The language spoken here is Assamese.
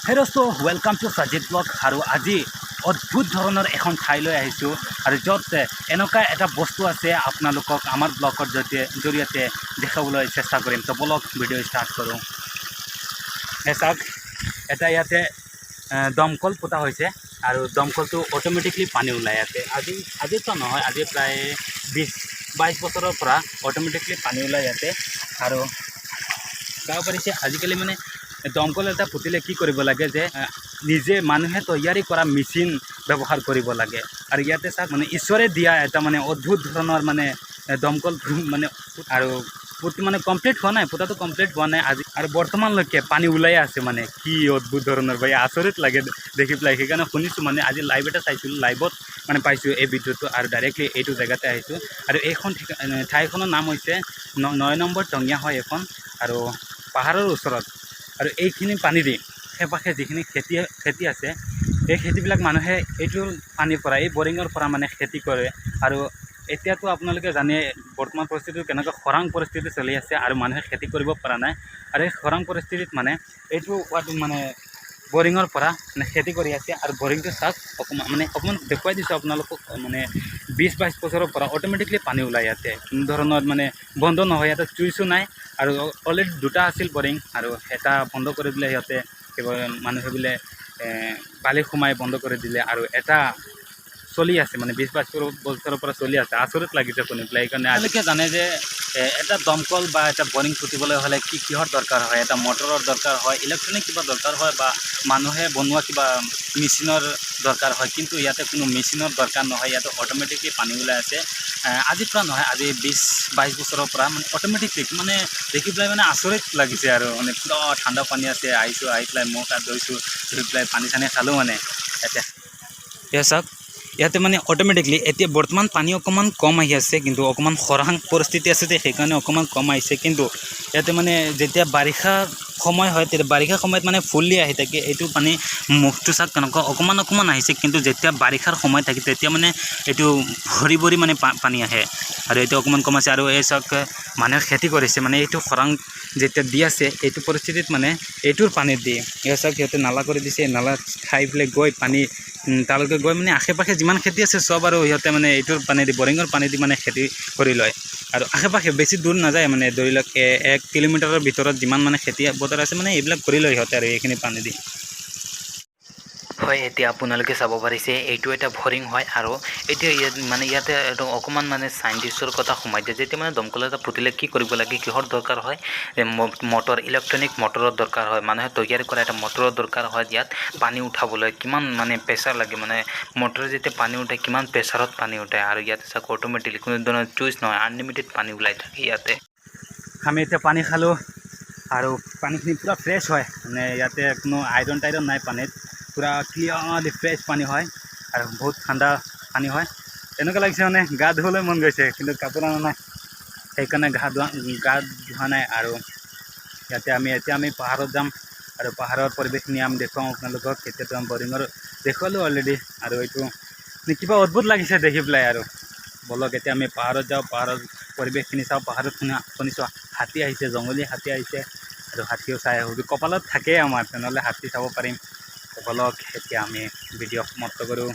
হে দোস্ত, welcome to Sajid blog. আৰু আজি অদ্ভুত ধৰণৰ এখন ঠাইলৈ আহিছোঁ আৰু য'ত এনেকুৱা এটা বস্তু আছে, আপোনালোকক আমাৰ ব্লগৰ জৰিয়তে দেখাবলৈ চেষ্টা কৰিম। তো বলক, ভিডিঅ' ষ্টাৰ্ট কৰোঁ। এই চাওক, এটা ইয়াতে দমকল পোতা হৈছে আৰু দমকলটো অট'মেটিকলি পানী ওলায় ইয়াতে। আজিতো নহয়, আজি প্ৰায় 20-22 বছৰৰ পৰা অট'মেটিকলি পানী ওলায় ইয়াতে। আৰু চাব পাৰিছে, আজিকালি মানে দমকল এটা পুতিলে কি কৰিব লাগে যে নিজে মানুহে তৈয়াৰী কৰা মেচিন ব্যৱহাৰ কৰিব লাগে। আৰু ইয়াতে চাওক, মানে ঈশ্বৰে দিয়া এটা মানে অদ্ভুত ধৰণৰ মানে দমকল মানে আৰু পুতি মানে কমপ্লিট হোৱা নাই, পোতাটো কমপ্লিট হোৱা নাই আজি আৰু বৰ্তমানলৈকে পানী ওলাই আছে। মানে কি অদ্ভুত ধৰণৰ ভাই, আচৰিত লাগে দেখি পেলাই। সেইকাৰণে শুনিছোঁ, মানে আজি লাইভ এটা চাইছিলোঁ, লাইভত মানে পাইছোঁ এই ভিডিঅ'টো আৰু ডাইৰেক্টলি এইটো জেগাতে আহিছোঁ। আৰু এইখন ঠাইখনৰ নাম হৈছে 9 নম্বৰ টঙীয়া হয় এইখন আৰু পাহাৰৰ ওচৰত। আৰু এইখিনি পানী দি আশে পাশে যিখিনি খেতি আছে, এই খেতিবিলাক মানুহে এইটো পানীৰ পৰা, এই বৰিঙৰ পৰা মানে খেতি কৰে। আৰু এতিয়াতো আপোনালোকে জানে বৰ্তমান পৰিস্থিতিটো কেনেকুৱা, খৰাং পৰিস্থিতি চলি আছে আৰু মানুহে খেতি কৰিব পৰা নাই। আৰু এই খৰাং পৰিস্থিতিত মানে এইটো মানে বৰিঙৰ পৰা মানে খেতি কৰি আছে। আৰু বৰিংটো চাওক, অকণমান মানে অকণমান দেখুৱাই দিছোঁ আপোনালোকক। মানে 20-22 বছৰৰ পৰা অট'মেটিকলি পানী ওলায় ইয়াতে, কোনো ধৰণৰ মানে বন্ধ নহয়, ইয়াতে চুইচো নাই। আৰু অলৰেডি দুটা আছিল বৰিং আৰু এটা বন্ধ কৰি দিলে সিহঁতে, কিবা মানুহে বোলে বালি সোমাই বন্ধ কৰি দিলে আৰু এটা চলি আছে, মানে 20-22 বছৰৰ পৰা চলি আছে। আচৰিত লাগিছে শুনি পেলাই। সেইকাৰণে আপোনালোকে জানে যে এটা দমকল বা এটা বৰিং পুতিবলৈ হ'লে কি কিহৰ দৰকাৰ হয়? এটা মটৰৰ দৰকাৰ হয়, ইলেক্ট্ৰনিক কিবা দৰকাৰ হয় বা মানুহে বনোৱা কিবা মেচিনৰ দৰকাৰ হয়। কিন্তু ইয়াতে কোনো মেচিনৰ দৰকাৰ নহয়, ইয়াতে অট'মেটিকলি পানী ওলাই আছে। আজিৰ পৰা নহয়, আজি 20-22 বছৰৰ পৰা মানে অট'মেটিকলি। মানে দেখি পেলাই মানে আচৰিত লাগিছে। আৰু মানে পূৰা ঠাণ্ডা পানী আছে। আহিছোঁ, আহি পেলাই মুখ হাত ধুইছোঁ, ধুই পেলাই পানী চানী খালোঁ। মানে এতিয়া এয়া চাওক, ইয়াতে মানে অট'মেটিকলি এতিয়া বৰ্তমান পানী অকণমান কম আহি আছে, কিন্তু অকণমান খৰাং পৰিস্থিতি আছে যে, সেইকাৰণে অকণমান কম আহিছে। কিন্তু ইয়াতে মানে যেতিয়া বাৰিষা সময় হয়, তেতিয়া বাৰিষা সময়ত মানে ফুল্লি আহি থাকে এইটো পানী। মুখটো চাওক, কেনেকুৱা অকণমান অকণমান আহিছে। কিন্তু যেতিয়া বাৰিষাৰ সময় থাকে, তেতিয়া মানে এইটো ভৰি ভৰি মানে পানী আহে। আৰু এইটো অকণমান কম আছে। আৰু এই চাওক, মানুহে খেতি কৰিছে। মানে এইটো খৰাং যেতিয়া দি আছে, এইটো পৰিস্থিতিত মানে এইটোৰ পানীত দি, এয়া চাওক, সিহঁতে নালা কৰি দিছে। নালা খাই পেলাই গৈ পানী তালৈকে গৈ মানে আশে পাশে যিমান খেতি আছে চব আৰু সিহঁতে মানে এইটোৰ পানী দি, বৰিঙৰ পানী দি মানে খেতি কৰি লয়। আৰু আশে পাশে বেছি দূৰ নাযায়, মানে ধৰি লওক 1 কিলোমিটাৰৰ ভিতৰত যিমান মানে খেতি পথাৰ আছে, মানে এইবিলাক কৰি লয় সিহঁতে আৰু এইখিনি পানী দি। হয়, এতিয়া আপোনালোকে চাব পাৰিছে, এইটো এটা বৰিং হয়। আৰু এতিয়া ইয়াত মানে ইয়াতে এইটো অকণমান মানে চাইণ্টিষ্টৰ কথা সোমাই দিয়ে। যেতিয়া মানে দমকল এটা পুতিলে কি কৰিব লাগে, কিহৰ দৰকাৰ হয়? মটৰ, ইলেক্ট্ৰনিক মটৰৰ দৰকাৰ হয়, মানুহে তৈয়াৰ কৰা এটা মটৰৰ দৰকাৰ হয়। ইয়াত পানী উঠাবলৈ কিমান মানে প্ৰেছাৰ লাগে, মানে মটৰে যেতিয়া পানী উঠায়, কিমান প্ৰেছাৰত পানী উঠায়। আৰু ইয়াতে চাওক, অট'মেটিকলি কোনো ধৰণৰ চুইচ নহয়, আনলিমিটেড পানী ওলাই থাকে ইয়াতে। আমি এতিয়া পানী খালোঁ আৰু পানীখিনি পূৰা ফ্ৰেছ হয়। মানে ইয়াতে কোনো আইৰণ টাইৰণ নাই পানীত, পূৰা ক্লিয়াৰলি ফ্ৰেছ পানী হয় আৰু বহুত ঠাণ্ডা পানী হয়। এনেকুৱা লাগিছে মানে গা ধুবলৈ মন গৈছে, কিন্তু কাপোৰ অনা নাই, সেইকাৰণে গা ধোৱা নাই। আৰু ইয়াতে আমি এতিয়া আমি পাহাৰত যাম আৰু পাহাৰৰ পৰিৱেশখিনি আমি দেখুৱাম আপোনালোকক। এতিয়াতো আমি বৰিঙৰ দেখুৱালোঁ অলৰেডি। আৰু এইটো মানে কিবা অদ্ভুত লাগিছে দেখি পেলাই। আৰু ব'লক, এতিয়া আমি পাহাৰত যাওঁ, পাহাৰৰ পৰিৱেশখিনি চাওঁ। পাহাৰত শুনিছোঁ হাতী আহিছে, জংঘলী হাতী আহিছে আৰু হাতীও চাই আহোঁ। কপালত থাকেই আমাৰ, তেনেহ'লে হাতী চাব পাৰিম। তো ব'লক, এতিয়া আমি ভিডিঅ' সমাপ্ত কৰোঁ।